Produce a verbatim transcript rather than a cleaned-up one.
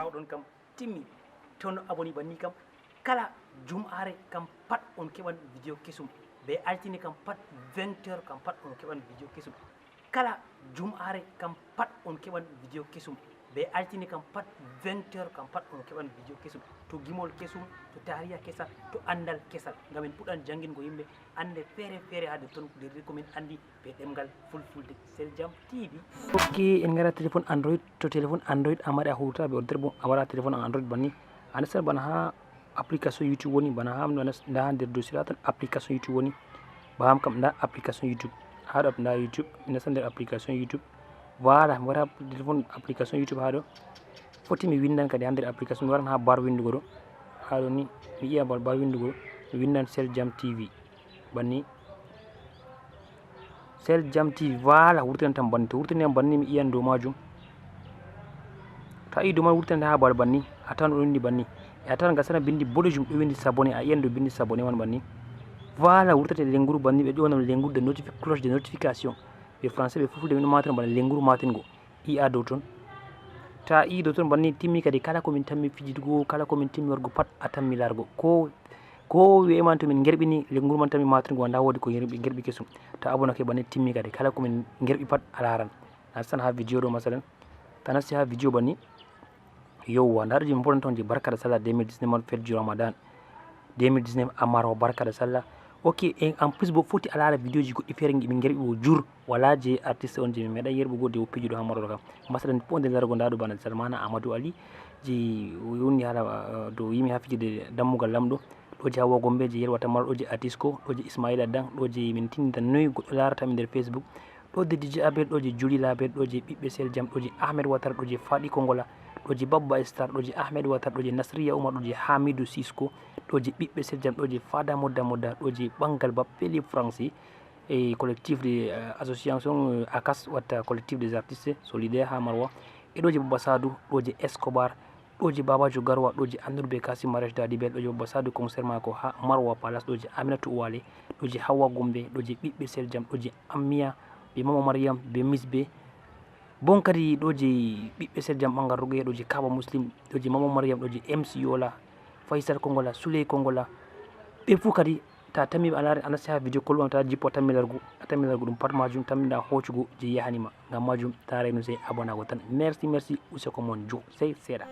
Tawɗon kam timmi. To on abonné banni kam, kala jum'aare kam pat on keɓan video kesum. Be altine kam pat, vingt heures kam pat on keɓan video kesum. Kala jum'aare kam pat on keɓan video kesum. Be altine kam pat, vingt heures kam pat on keɓan video kesum. To gimol kesum, to taariya kesal, to anndal kesal. Ngam en puɗɗan janngingol yimɓe annde feere feere haa ton, nder ko min anndi be ɗemngal Fulfulde. Sel Jam T V. Ok, en ngara téléphone Android. To téléphone Android a mari a huuwata be ordinateur bo, a wara téléphone Android banni. A nastan bana haa application YouTube woni, bana haa ɗo, a nas-, nda nder dossier ɗo tan application YouTube woni. Ba haa kam nda application YouTube. Haa ɗo nda YouTube, mi nastan nder application YouTube. Voilà, mi wara téléphone application YouTube haa ɗo. Foti mi winndan kadi haa nder application, mi waran haa bar winndugo ɗo. Haa ɗo ni, mi yi'a bar, bar winndugo ɗo. Mi winndan Sel Jam T V. Banni. Sel Jam T V, voilà, wurtinan tan banni. To wurtini tan banni, mi yi'an dow maajum. To a yi'i dow maajum wurtinan tan haa babal banni, a tawan ɗo windi banni. E a tawan gasana bindi boɗejum ɗo windi s'abonner, a yi'an dow bindi s'abonner man banni. Voilà, wurtate lenguru banni, ɓe ƴowana lenguru de notifi-, cloche de notification. Be français, be fulfulde, min ɗo matina bana lenguru matingo. Yi'a dow ton. To a yi'i dow ton banni timmi kadi, kala ko min tammi fijidugo, kala ko min timmi waɗugo pat a tammi larugo. Ko, ko wi'e man to min ngerɓini lenguru man tammi matingo, nda woodi ko ngerɓi, ngerɓi kesum. To a abonake banni timmi kadi, kala ko min ngerɓi pat a laran. A nastan haa video ɗo masalan. To a nasti haa video banni. Yowwa, nda ɗo je min poɗanta on je barka da sallah deux mille dix-neuf man, fête du Ramadan deux mille dix-neuf à Maroua, barka da sallah. Ok, et en plus bo foti a laara video ji goɗɗi feere ɗi min ngerɓi bo jur, wala je artiste on je min meeɗay yerɓugo de o pijuɗo haa Maroua kam. Masalan, fof nde larugo nda ɗo bana Salmana Amadou Ali je woni hala, eh, dow yimi haa fijirde dammugal lamɗo. Ɗo je Hawwa Gombe je yelwata Maroua, ɗo je Atisco, ɗo je Ismaila Dang, ɗo je min tinditan noy goɗɗo laarata mi nder Facebook. Ɗo je D J Abel, ɗo je Juli Label, ɗo je ɓiɓɓe Sel Jam, ɗo je Ahmed Ouattara, ɗo je Fadi Kongola, ɗo je Babba Star, ɗo je Ahmed Ouattara, ɗo je Nasriya Oumar, ɗo je Hamidou Sisco, ɗo je ɓiɓɓe Sel Jam, ɗo je Fada Modda Modda, ɗo je Ɓangal Bappeli Fransi, e collectif de, eh, association, eh, ACAS, watta collectif des artistes solidaires haa Maroua, e ɗo je Babba Sadou, ɗo je Escobar, ɗo je Babajo Garwa, ɗo je Annour be Kassim Maréchal Dadibel, ɗo je Babba Sadou concert maako haa Maroua Palace, ɗo je Aminatou Ouale, ɗo je Hawwa Gombe, ɗo je ɓiɓɓe Sel Jam, ɗo je Ammiya be Mama Mariam be Misbe. Bon kadi ɗo je ɓiɓɓe Sel Jam ɓangal Rougoué, ɗo je Kaba Muslim, ɗo je Mama Mariam, ɗo je M C Yola, Faisal Kongola, Souley Kongola. Ɓe fuu kadi, ta tammi ɓe a laari, a nasti haa video kollu am, ta jippo a tammi larugo, a tammi larugo ɗum pat majum, tammi ɗa hoocugo je yahani ma. Ngam majum, ta renu sey abonnago tan. Merci, merci, useko mon jo, sey seeɗa.